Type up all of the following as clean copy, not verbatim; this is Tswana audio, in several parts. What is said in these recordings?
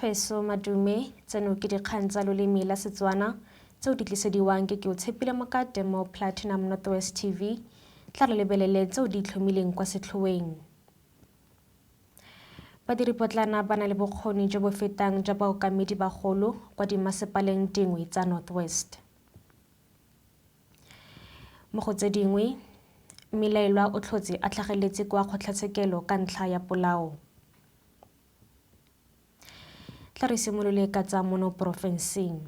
Bathweso madume, tseno ke dikgang tsa loleme la Setswana tseo di tlisediwang ke Keotshepile Mokate mo Platinum Northwest TV. Tla re lebelele tseo di itlhomileng kwa setlhoeng. Badiripotlana ba na le bokgoni jo bo fetang jwa baokamedi bagolo kwa dimmasepaleng dingwe tsa North West. Mo go tse dingwe, mmelaelwa o tlhotse a tlhageletse kwa kgotlatshekelo ka ntlha ya polao. Tla re simolole ka tsa mono porofenseng.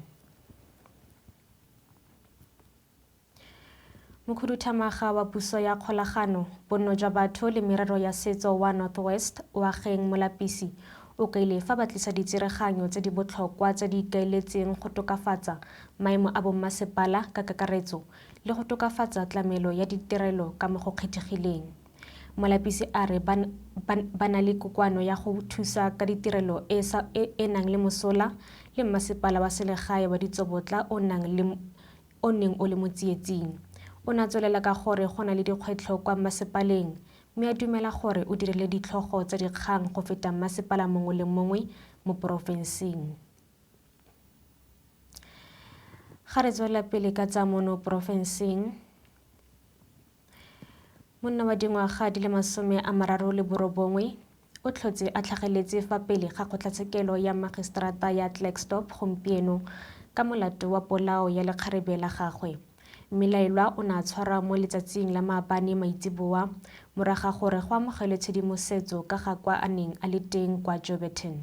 Mokhuduthamaga wa puso ya kgolagano, bonno jwa batho le merero ya setso wa North West, Oageng Molapisi, o kaile fa ba tlisa ditsereganyo tse di botlhokwa tse di ikaeletseng go tokafatsa maemo a bommasepala ka kakaretso le go tokafatsa tlamelo ya ditirelo ka mo go kgethegileng. Molapisi a re ba, ba, ba na le kokoano ya go thusa ka ditirelo e e, e nang le mosola le mmasepala wa selegae wa Ditsobotla o nang le o neng o le mo tsietsing. O ne a tswelela ka gore go na le dikgwetlho kwa mmasepaleng mme a dumela gore o dirile ditlhogo tsa dikgang go feta mmasepala mongwe le mongwe mo porofenseng. Ga re tswelela pele ka tsa mono porofenseng, Monna wa dingwaga di le 39 o tlhotse a tlhageletse fa pele ga kgotlatshekelo ya magistrata ya Klerksdorp gompieno ka molato wa polao ya lekgarebe la gagwe. Mmelaelwa o ne a tshwarwa mo letsatsing la maabane maitseboa morago ga gore go amogelwe tshedimosetso ka ga kwa a neng a le teng kwa Jouberton.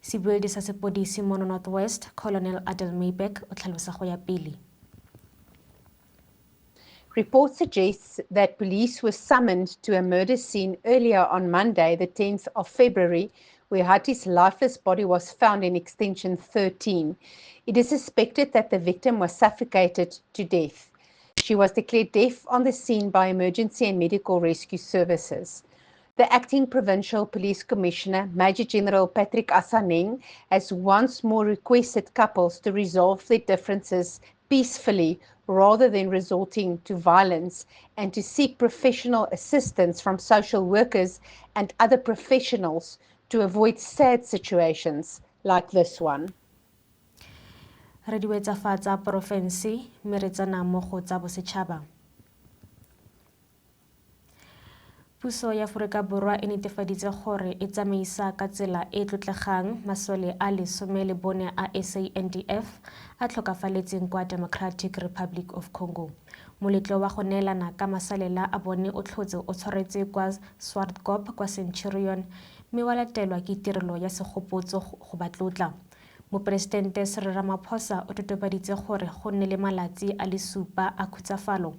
Sebueledi sa sepodisi mono North West, Colonel Adel Mayberg o tlhalosa go ya pele. Reports suggest that police were summoned to a murder scene earlier on Monday, the 10th of February, where Hatti's lifeless body was found in Extension 13. It is suspected that the victim was suffocated to death. She was declared deaf on the scene by emergency and medical rescue services. The acting provincial police commissioner, Major General Patrick Asaneng, has once more requested couples to resolve their differences peacefully rather than resorting to violence and to seek professional assistance from social workers and other professionals to avoid sad situations like this one. Re di wetsa fa tsa porofense mme re tsena mo go tsa bosetšhaba. Puso ya Aforika Borwa e netefaditse gore e tsamaisa ka tsela e e tlotlegang masole a 14 a SANDF a tlhokafaletseng kwa Democratic Republic of Congo. Moletlo wa go neelana ka masalela a bone o tlhotse o tshwaretswe kwa Swartkop kwa Centurion mme wa latelwa ke tirelo ya segopotso go ba tlotla. Moporesitente Cyril Ramaphosa o totobaditse gore go nne le malatsi a le supa a khutsafalo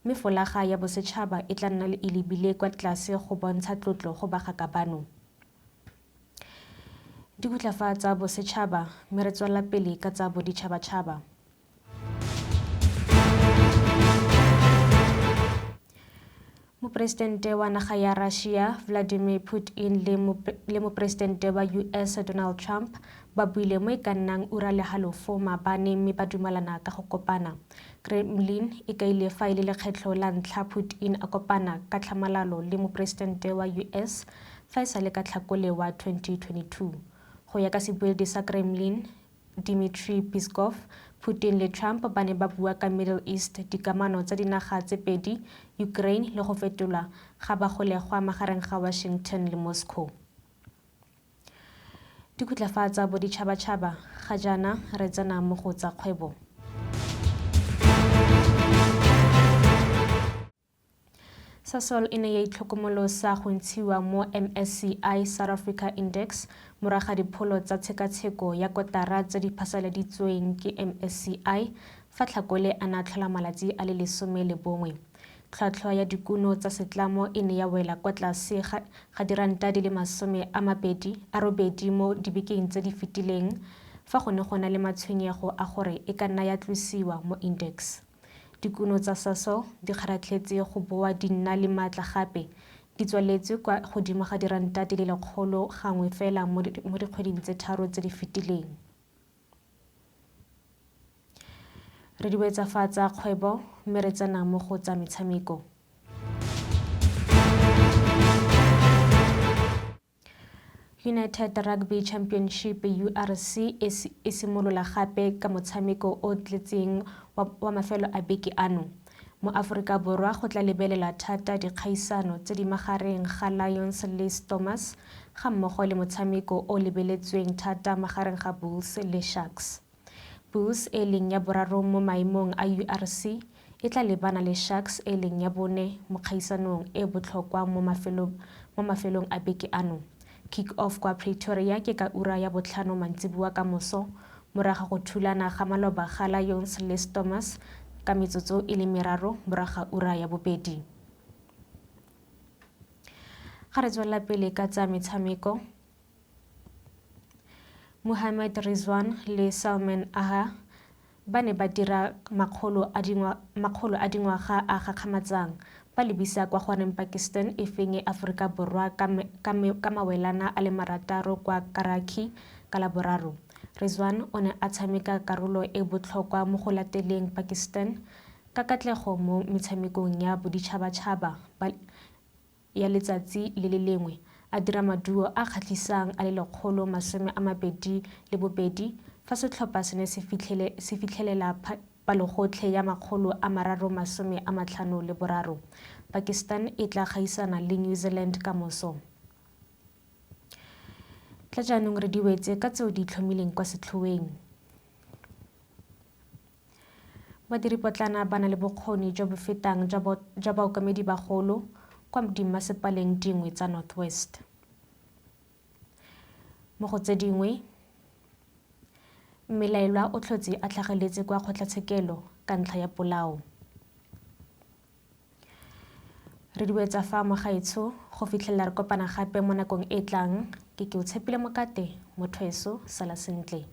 mme folaga ya bosetšhaba e tla nna e lebile kwa tlase go bontsha tlotlo go bagaka bano. Di fa tsa bosetšhaba mme re tswelela pele ka tsa boditšhabatšhaba. Moporesidente wa naga ya Russia Vladimir Putin le moporesidente wa US Donald Trump ba buile mo e ka nnang ura le halofo maabane mme ba dumalana ka go kopana. Kremlin e kaile fa e le lekgetlho la ntlha Putin a kopana ka tlhamalalo le moporesidente wa US fa e sale ka Tlhakole wa 2022. Go ya ka sebueledi sa Kremlin, Dmitry Peskov, Putin le Trump ba ne ba bua ka Middle East, dikamano tsa dinaga tse pedi, Ukraine le go fetolwa ga bagolegwa magareng ga Washington le Moscow. Dikhutla fa tsa boditšhabatšhaba ga jaana re tsena mo go tsa kgwebo. Sasol e ne ya itlhokomolosa go ntshiwa mo MSCI South Africa Index morago ga dipholo tsa tshekatsheko ya kotara tse di phasaladitsweng ke MSCI fa Tlhakole a ne a tlhola malatsi a le 11. Tlhwatlhwa ya dikuno tsa setlamo e ne ya wela kwa tlase ga, ga diranta di le 28 mo dibekeng tse di fetileng fa go ne go na le matshwenyego a gore e ka nna ya tlosiwa mo index. Dikuno tsa Sasol di kgaratlhetse go boa di nna le maatla gape, di tswaletswe kwa godimo ga diranta di le 100 gangwe fela mo dikgweding tse tharo tse di fetileng. Re di wetsa fa tsa kgwebo mme re tsena mo go tsa metshameko. United Rugby Championship, URC, e simolola gape ka motshameko o tletseng wa mafelo a beke ano. Mo Aforika Borwa go tla lebelelwa thata dikgaisano tse di magareng ga Lions le Stormers ga mmogo le motshameko o lebeletsweng thata magareng ga Bulls le Sharks. Bulls e leng ya boraro mo maemong a URC e tla lebana le Sharks e leng ya bone mo kgaisanong e botlhokwa mo mafelong a beke ano. Kick-off kwa Pretoria ke ka ura ya 5 mantsiboa ka moso morago go thulana ga maloba ga Lions le Stormers ka metsotso e le 3 morago ga ura ya 2. Ga re tswelela pele ka tsa metshameko, Mohammad Rizwan le Salman Agha ba ne ba dira makgolo a dingwaga a gakgamatsang ba lebisa kwa goreng Pakistan e fenye Aforika Borwa ka mawelana a le 6 kwa Karachi ka Laboraro. Rizwan o ne a tshameka karolo e botlhokwa mo go lateleng Pakistan ka katlego mo metshamekong ya boditšhabatšhaba ya letsatsi le le lengwe, a dira maduo a kgatlhisang a le 122 fa setlhopha se ne se fitlhelela palogotlhe ya 353. Pakistan e tla gaisana le New Zealand ka moso. Tla jaanong re di wetse ka tseo di itlhomileng kwa setlhoeng. Badiripotlana ba na le bokgoni jo bo fetang jwa baokamedi bagolo kwa dimmasepaleng dingwe tsa North West. Mo go tse dingwe, mmelaelwa o tlhotse a tlhageletse kwa kgotlatshekelo ka ntlha ya polao. Re di wetsa fa mogaetsho go fitlhelela re kopana gape mo nakong e tlang. Ke o tshepile Mokate, motho eso, sala sentle.